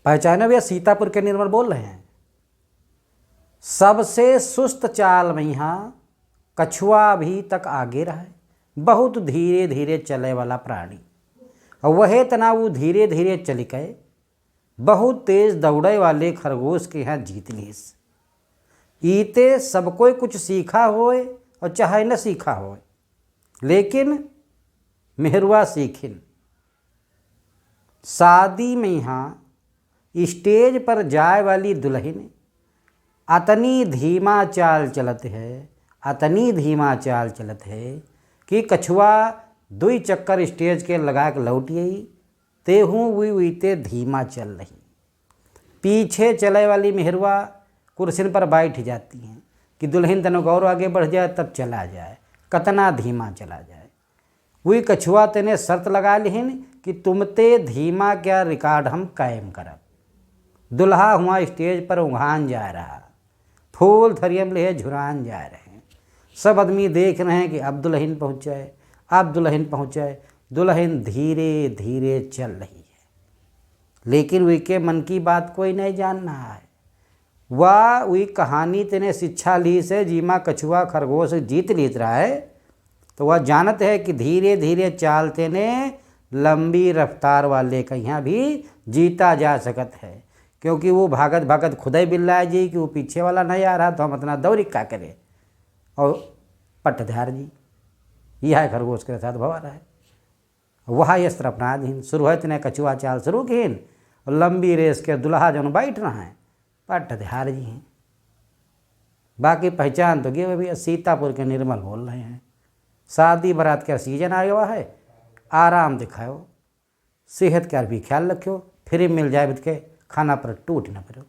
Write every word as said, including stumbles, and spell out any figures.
पहचानो भैया, सीतापुर के निर्मल बोल रहे हैं। सबसे सुस्त चाल मइहाँ कछुआ अभी तक आगे रहे, बहुत धीरे धीरे चले वाला प्राणी। और वहे तना ऊ धीरे धीरे चलिके बहुत तेज दौड़े वाले खरगोश के यहाँ जीत लिहिस। ईते सब कोई कुछ सीखा होए और चाहे न सीखा होए, लेकिन मेहरुआ सीखिन। शादी मइहाँ stage पर जाए वाली दुलहिन अतनी धीमा चाल चलत है, अतनी धीमा चाल चलत है कि कछुआ दुई चक्कर stage के लगा के लौट आई, तेहूँ वी उइते धीमा चल रही। पीछे चले वाली मेहरुआ कुर्सिन पर बैठ जाती हैं कि दुलहिन तनो गौर आगे बढ़ जाए, तब चला जाए, कतना धीमा चला जाए। वी कछुआ तेने शर्त लगा लिहिन कि तुमते धीमा क्या record हम कायम करब। दुलहा हुआँ stage पर उघान जाए रहा, फूल थरियम लिहे झुरान जाए रहे। सब आदमी देख रहे हैं कि अब दुलहिन पहुँचे, अब दुलहिन पहुँचे। दुलहिन धीरे धीरे चल रही है, लेकिन वी के मन की बात कोई नहीं जान रहा है। वा वी कहानी तेने शिक्षा लिहिस है, जीमा कछुआ खरगोश जीत लिहित रहा है, तो वा जानत है कि धीरे धीरे चाल तेने लंबी रफ्तार वाले कइहाँ भी जीता जा सकत है, क्योंकि वो भागत भागत खुदै बिल्लाए जी कि वो पीछे वाला नहीं आ रहा, तो हम अतना दौड़ी का करे। और पट्टधार जी, यह खरगोश के साथ भवा रहा है। वह अस्त्र अपना दिहिन, शुरू है तेने कछुआ चाल शुरू किहिन, और लंबी race के दुलहा जौन बैठ रहा है, पट्टधार जी हैं। बाकी पहचान तो गए, अभी सीतापुर के निर्मल बोल रहे हैं। शादी बारात का season आ गया है, आराम दिखाओ, सेहत का भी ख्याल रखो, free मिल जाए बत के खाना पर टूट न पड़ो।